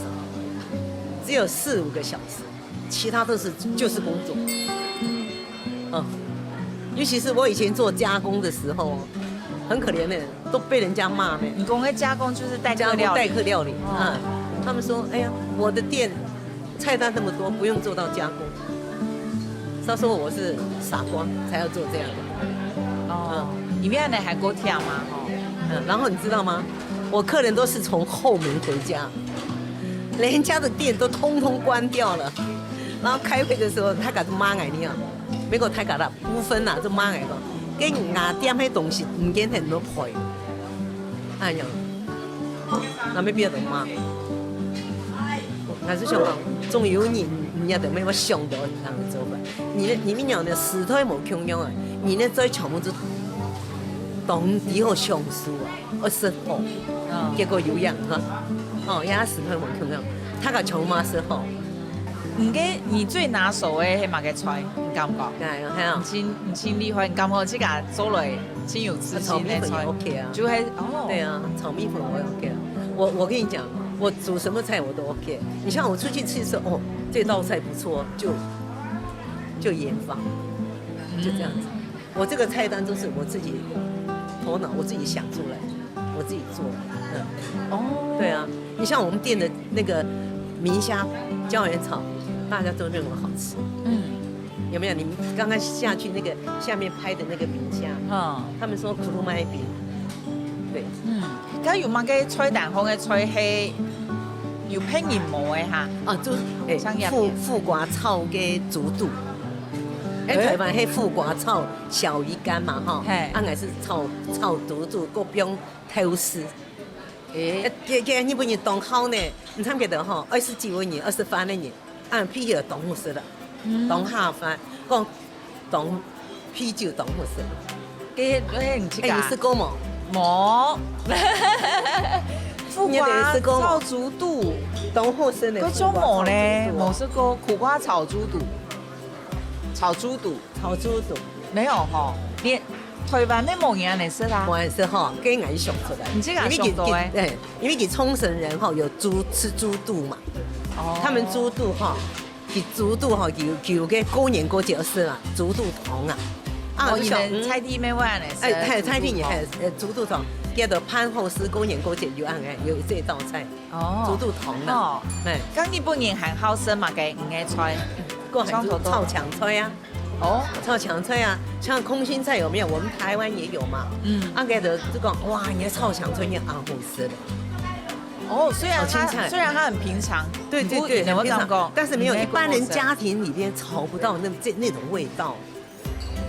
只有四五個小時。 其他都是，就是工作。嗯，尤其是我以前做加工的時候，很可憐的，都被人家罵呢。你講的加工就是代客料理。加工代客料理，哦。嗯，他們說，哎呀，我的店菜單那麼多，不用做到加工。他說我是傻瓜，才要做這樣的。哦，嗯。你面呢還夠忝嘛，吼。嗯，然後你知道嗎？我客人都是從後門回家。 連人家的店都通通關掉了，然後開會的時候，大家都罵𠊎呢，美國大家啦，不分啦，就罵𠊎講，該𠊎店个東西毋見很多賠，哎呀，那沒必要的罵。還是想講，總有人，人家都沒有想到這樣的做法。你，你們講的時代無共樣啊，你那在全部都當底好享受啊。 二十哦，嗯。結果有影哈。哦，也是很有可能。他个全部是吼。你个你最拿手个係麼个菜？你感覺？哎，还有你真你真厲害，你感覺自家做來真有自信个菜啊炒米粉也，OK 啊就係哦，对啊，炒米粉我也 OK 啊。我我跟你讲，我煮什么菜我都 OK。你像我出去吃吃，哦，这道菜不错，就就研发，就这样子。我这个菜单都是我自己头脑我自己想出来，我自己做。嗯，哦，对啊，你像我们店的那个明虾椒盐炒，大家都认为好吃。嗯有没有？你们刚刚下去那个下面拍的那个明虾，嗯，他们说苦鲁麦饼，对。嗯，該有麼个菜單項个菜係有別人無个哈？啊，就哎，像樣副副瓜炒个豬肚，哎，哎台湾迄副瓜炒小鱼干嘛哈，嘿啊，还是炒炒猪肚，个用豆豉。誒哎，，给给日本人当好呢，你参觉得哈，二十几个人，二十番个人，啊，啤酒当好食了，当下饭，讲当啤酒当好食。該該你自哎，你家食过冇？無？苦你有瓜食過無炒豬肚，当好食的。該種無呢，苦瓜炒豬肚啊無食過苦瓜炒豬肚，炒豬肚炒猪肚。沒有吼，連台灣乜無人恁樣食啦我。也是哈，跟俺想出来。你这个想到欸因为佢，哎，因为佢冲绳人哈有猪吃猪肚嘛，哦他们猪肚哈，佢猪肚哈，有有个过年过节吃啦，猪肚汤啊，啊，哦，就想你們在地乜會恁樣食？哎，在在地你还豬肚湯呃猪肚汤，叫做潘后师过年过节有安哎有这道菜，哦猪肚汤啦哦，哎，講日本人還好食麼个五个菜？过还像頭頭有炒青菜啊。哦炒青菜啊，像空心菜有没有？我们台湾也有嘛。嗯啊，给的就讲哇，你的炒青菜你好好吃的。哦，雖然它炒青菜雖然它很平常，对对对，不過你會很平常感覺但是没有一般人家你會感覺庭里边炒不到那这那种味道。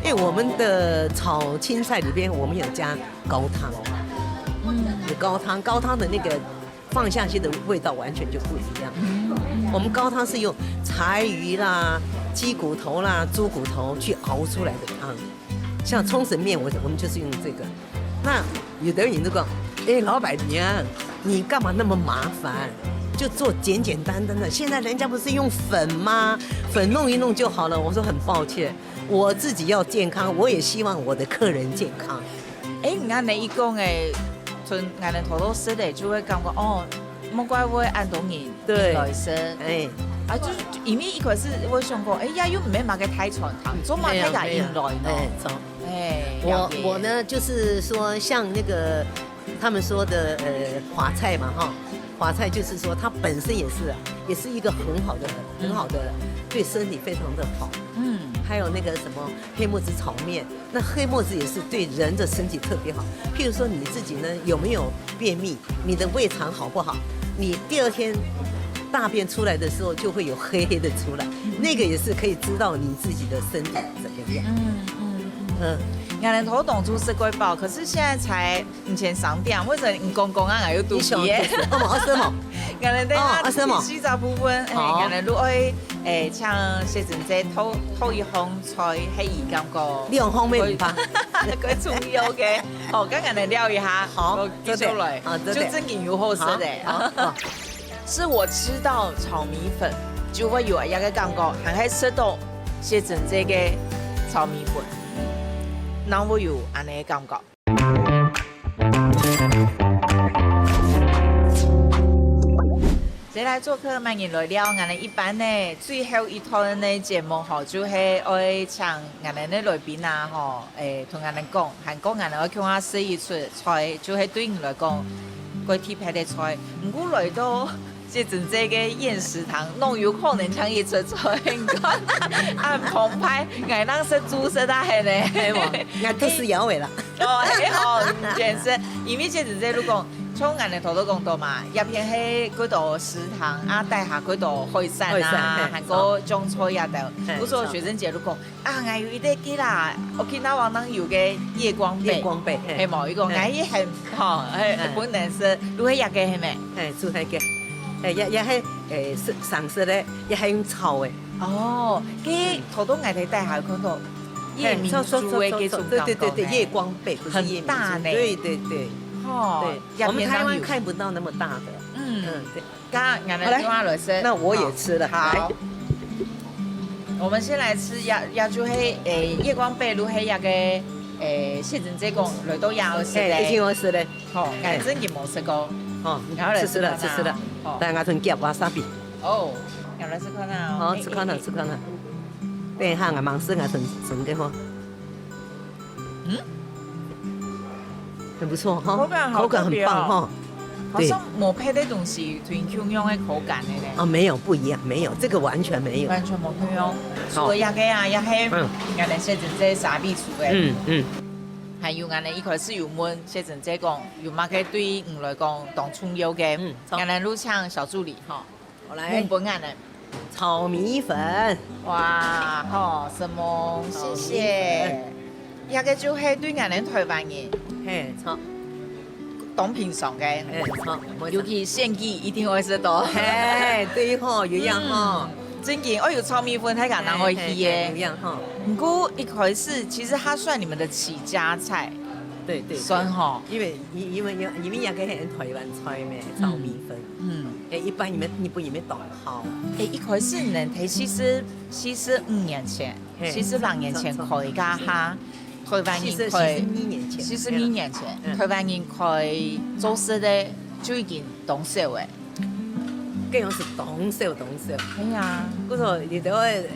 因为我们的炒青菜里边，我们有加高汤，嗯有高汤，高汤的那个放下去的味道完全就不一样。我们高汤是用柴鱼啦、鸡骨头啦、猪骨头去熬出来的汤，像冲绳面，我我们就是用这个。那有的人就讲，哎，老板娘，你干嘛那么麻烦？就做简简单单的。现在人家不是用粉吗？粉弄一弄就好了。我说很抱歉，我自己要健康，我也希望我的客人健康。誒，你看你一講誒，從𠊎等頭頭食誒，就會感覺哦，莫怪會恁多人對來食。哎，啊，就是因為一開始我想講，哎呀，又毋係麼个大餐廳，做麼个大家人來呢？哎，走。哎，我了解我呢，就是说像那个他们说的呃华菜嘛哈，华菜就是说它本身也是啊，也是一个很好的很好的对身体非常的好。嗯，还有那个什么黑木子炒面，那黑木子也是对人的身体特别好。譬如说你自己呢有没有便秘，你的胃肠好不好？你第二天大便出来的时候就会有黑黑的出来，那个也是可以知道你自己的身体怎么样。嗯嗯嗯。嗯，𠊎等頭當初食過飽，可是現在才五千三點，為什麼你講講啊，𠊎又肚你想皮耶？哦，阿生哦，𠊎等等哦阿生哦第四隻部分，哎，好𠊎等就愛，哎，請雪珍姐討討一項菜，係佢感覺你用方面唔怕？最重要个。好，剛剛來聊一下，好繼續來，做得好做得就正經有好食个。好好係我食到炒米粉，就會有一個感覺，還係食到雪珍姐个炒米粉，然後我有恁樣个感覺。 誰來做客，麼人來尞？𠊎等一般呢，最後一段个節目吼，就係愛請𠊎等个來賓啊，吼，誒，同𠊎等講，還過𠊎等愛共下試一出菜，就係對你來講，過特別个菜。毋過來到雪珍姐个宴食堂，攏有可能請佢出菜，你看，恁澎湃，𠊎當食豬食啊，係呢。哎，我俺都是摇尾了。哦，係哦，真是，因為這陣子你講，像𠊎等頭頭講到嘛，這片係幾多食堂啊，底下幾多海產啊，海產，嘿還過種菜啊等。嘿故所學生姐就講，啊，𠊎有一個記啦，Okinawa人有個夜光貝，夜光貝，嘿係無？佢講嘿𠊎也很，吼，係嗯本來係，如果這個係咩？哎，做那个，哎，也也还，哎，是上色的，也还用炒的。哦，佢頭到𠊎在底下看到夜明珠的這種感覺呢，对对对对，夜光贝不是夜明珠，很大呢对对对哦，对，我们台湾這片上有看不到那么大的。嗯，嗯，對。該，𠊎等好來，另外來食。那我也吃了，好。來。我們先來吃，也，也就係，誒，月光北路係該个，誒，謝珍姐講，來到也好食个。哎，一定好食的。好，哎。𠊎真个無食過。哦，然後來吃吃了，吃吃了。好。來，𠊎同你夾wasabi。哦，𠊎來吃看啊。好，哎，吃看了，哎，哎。吃看了。等一下，𠊎忙事，𠊎同，同你講。 嗯？很不錯哈，口感好特別哦。口感很棒哈。好像無別个東西同共樣个口感个呢。對。啊，沒有，不一樣，沒有，這個完全沒有。完全無共樣。好。除了這個啊，也係，嗯。𠊎等先前在沙比出个。嗯，嗯。還有𠊎等一開始有問先前在講，有麼个對你來講當重要个？嗯，好。𠊎等就請小助理哈。 好，來。問分𠊎呢。炒米粉。哇，好，承蒙，謝謝。炒米粉。這個就係對𠊎等台灣人，嘿，炒。當平常个。嘿，炒，毋會炒。尤其選舉一定會食到。嘿，對吼，有影吼。嗯，正經，哦，有炒米粉，大家人會去个。嘿，嘿，嘿，有影吼。毋過一開始，其實它算你們的起家菜。對，對，對。算吼。因為，因為，因為這個係台灣菜咩，炒米粉。嗯。 嗯。誒，一般你們，你不，你們懂吼？誒，一開始呢，在四十，四十五年前，嘿，四十六年前開个哈，台灣人開，四十，四十二年前，四十二年前，嗯。台灣人開做食个就已經當少誒。該樣係當少，當少。係啊。故所你都會，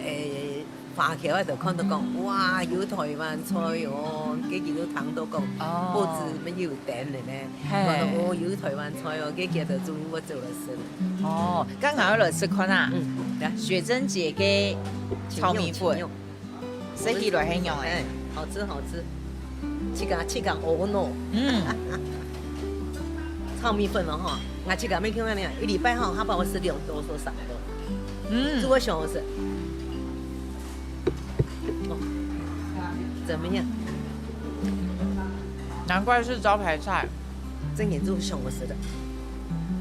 誒， 華僑啊，就看到講，哇，有台灣菜哦，該佢都聽到講，哦。報紙乜有登个呢。嘿。講到，哦，有台灣菜哦，該佢就終於會走來食了。哦，該𠊎愛來食看啊。嗯，來。雪珍姐个炒米粉，請用，請用。食起來係樣誒。哎，好吃，好吃。自家，自家學喏。嗯。炒米粉哦吼，𠊎自家乜講恁樣，一禮拜吼，佢幫我食兩多少三多。 嗯。煮个上好食。哦，怎麼樣？難怪是招牌菜。正經煮上好食个，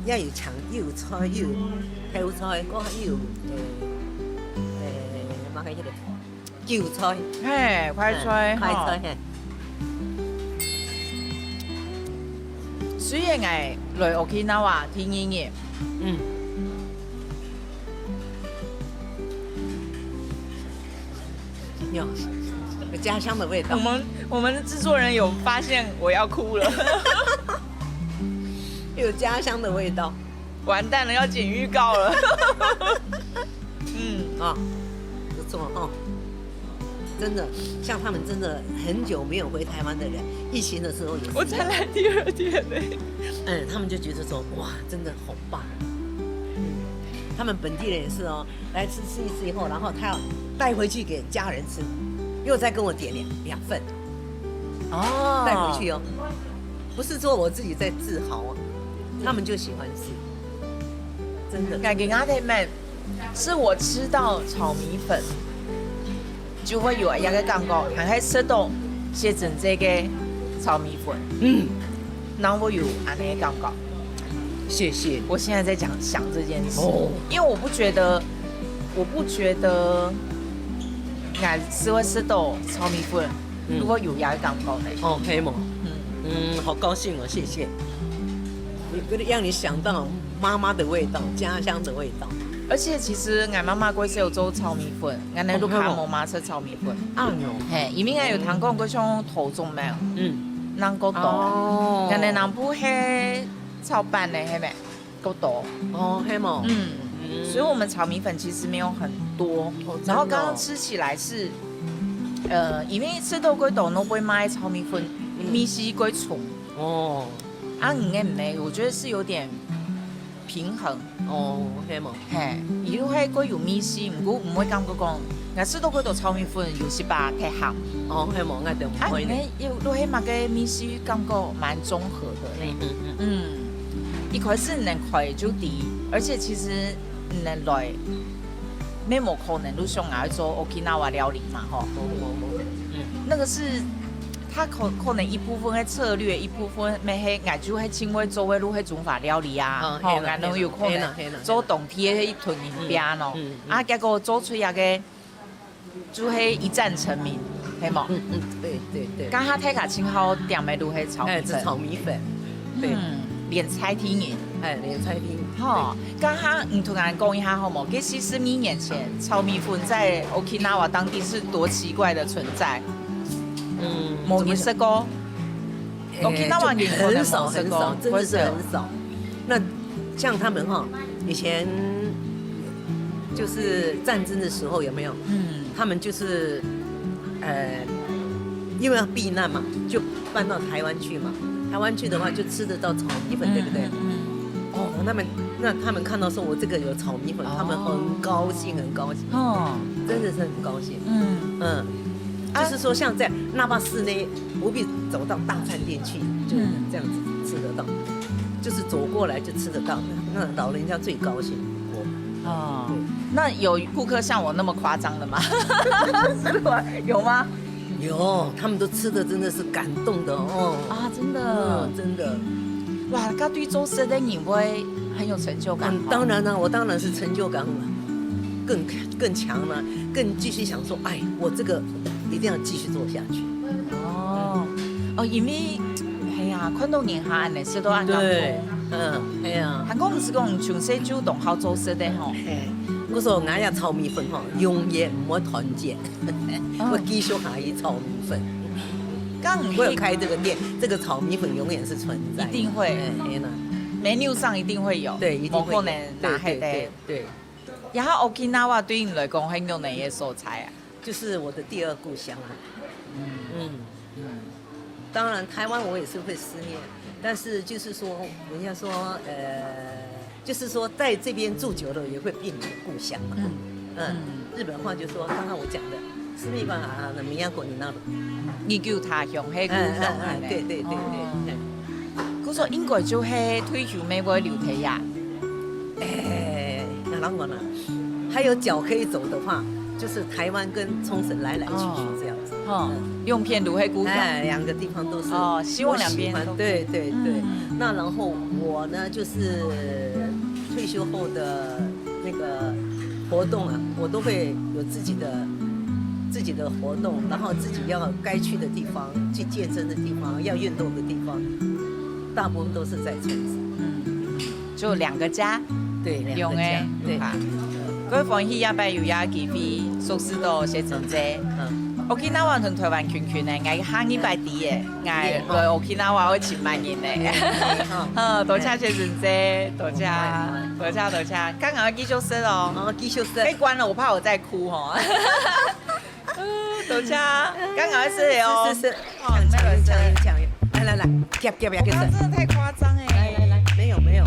也有青，又有菜，又有豆菜，過後又有，誒，誒，麼个彼个 韭菜。嘿，快菜，嗯，快菜，吼。嘿。雖然𠊎來Okinawa第二日，嗯。有，有家鄉的味道。我們，我們的製作人有發現我要哭了。有家鄉的味道。 完蛋了，要剪預告了。嗯。啊，不錯哦。真的，像他們真的很久沒有回台灣的人，疫情的時候也是一樣。我才來第二天呢。嗯，他們就覺得說，哇，真的好棒。嗯，他們本地人也是哦，來吃，吃一次以後，然後他要帶回去給家人吃，又再跟我點兩，兩份。哦。帶回去哦。不是說我自己在自豪哦，他們就喜歡吃。真的。感覺𠊎等乜，是我吃到炒米粉，就會有一個感覺，還係食到雪珍姐个炒米粉。嗯。 然後我有恁樣个感覺。謝謝。我現在在講，想這件事，哦。因為我不覺得，我不覺得𠊎係會食到炒米粉，嗯。如果有這個感覺呢。哦，係無？嗯。嗯，好高興哦，謝謝。你，讓你想到媽媽的味道，家鄉的味道。而且其實𠊎媽媽過去有做炒米粉，𠊎等屋下無嘛食炒米粉。啊，有。嘿，因為𠊎有聽講過像桃竹苗，嗯。人過多。哦。𠊎等南部係炒粄个，係無？過多。哦，係無？嗯。嗯。所以我們炒米粉其實沒有很多。哦，然後剛剛吃起來是，真的哦。呃，因為食到過多，都會買炒米粉，嗯。米絲過重。哦。啊，你个毋係，我覺得是有點平衡。 哦，係無？嘿，佢就係過有味緒，毋過毋會感覺講，𠊎食到幾多炒米粉有時把忒鹹。哦，係無？𠊎就毋會呢。啊，你个又，又係麼个味緒感覺蠻綜合的呢。嗯，嗯，嗯。嗯，一開始你能開就知，而且其實你能來，乜無可能就想愛做Okinawa料理嘛，吼。無，無，無。嗯。那個是，他可，可能一部分个策略，一部分乜係，𠊎就係盡會做个就係中華料理啊，嗯，吼，係啦，𠊎都有可能。係啦，係啦，係啦。 做當地个一頓人餅咯。嗯，嗯，嗯。啊，結果做出來个就係一戰成名，係無？嗯，嗯，對，對，對。剛剛大家盡好點个就係炒米粉。哎，係炒米粉，對。嗯。連在地人。哎，連在地人。吼，剛剛你同俺講一下好無？這四十二年前，炒米粉在Okinawa當地是多奇怪的存在。嗯，無人食過。誒，Okinawa人可能無食過，很少很少，真的是很少。那像他们哈，以前就是战争的时候有没有？嗯，他们就是呃，因为要避难嘛，就搬到台湾去嘛。台湾去的话，就吃得到炒米粉，对不对？哦，那么那他们看到说我这个有炒米粉，他们很高兴，很高兴，哦，真的是很高兴。嗯嗯，就是说像在那霸市内，不必走到大餐店去，就这样子吃得到，就是走过来就吃得到，那老人家最高兴。哦，那有顾客像我那么夸张的吗？有吗？有，他们都吃的真的是感动的哦。啊，真的，真的。哇，該對做事的人會很有成就感。当然了，我当然是成就感更更强了，更继续想说，哎，我这个一定要继续做下去。哦哦，因为哎呀，看到人下恁呢，食到恁感动。嗯，哎呀，還講毋係講從細就當好做事的吼。哎，我说俺家炒米粉吼，永远毋会断绝，我继续下去炒米粉。刚我有开这个店，这个炒米粉永远是存在，一定会。哎，哎呢， menu 上一定会有，对，一定会有，無可能拿黑的。对。然后 Okinawa 对你来讲很有哪些所在啊？就是我的第二故乡啊。嗯嗯，当然台湾我也是会思念，但是就是说，人家说，呃，就是说在这边住久了也会变你的故乡嘛。嗯嗯，日本话就说，刚刚我讲的，住めば、あの、都になる。你就他乡，黑故乡，对对对对。故所应该就系退休妹会留忒呀。哎，那然后呢？还有脚可以走的话，就是台湾跟冲绳来来去去这样子。哦，两片都系故乡。哎，两个地方都是。哦，希望两边都。对对对。那然后我呢，就是退休后的那个活动啊，我都会有自己的自己的活动，然后自己要该去的地方，去健身的地方，要运动的地方，大部分都是在冲绳。嗯，就两个家。对，两个家。对。各位欢喜下摆有也机会熟识到谢珍姐。嗯，Okinawa同台湾近近呢，我下礼拜底耶，我来Okinawa会请慢人呢。好，多谢谢珍姐，多谢，多谢多谢，刚刚继续说哦。哦，继续说。被关了，我怕我再哭哈。多谢，刚刚是哦。是是是。哦，那个讲讲，来来来，夹夹夹夹。真的太夸张哎。来来来，没有没有。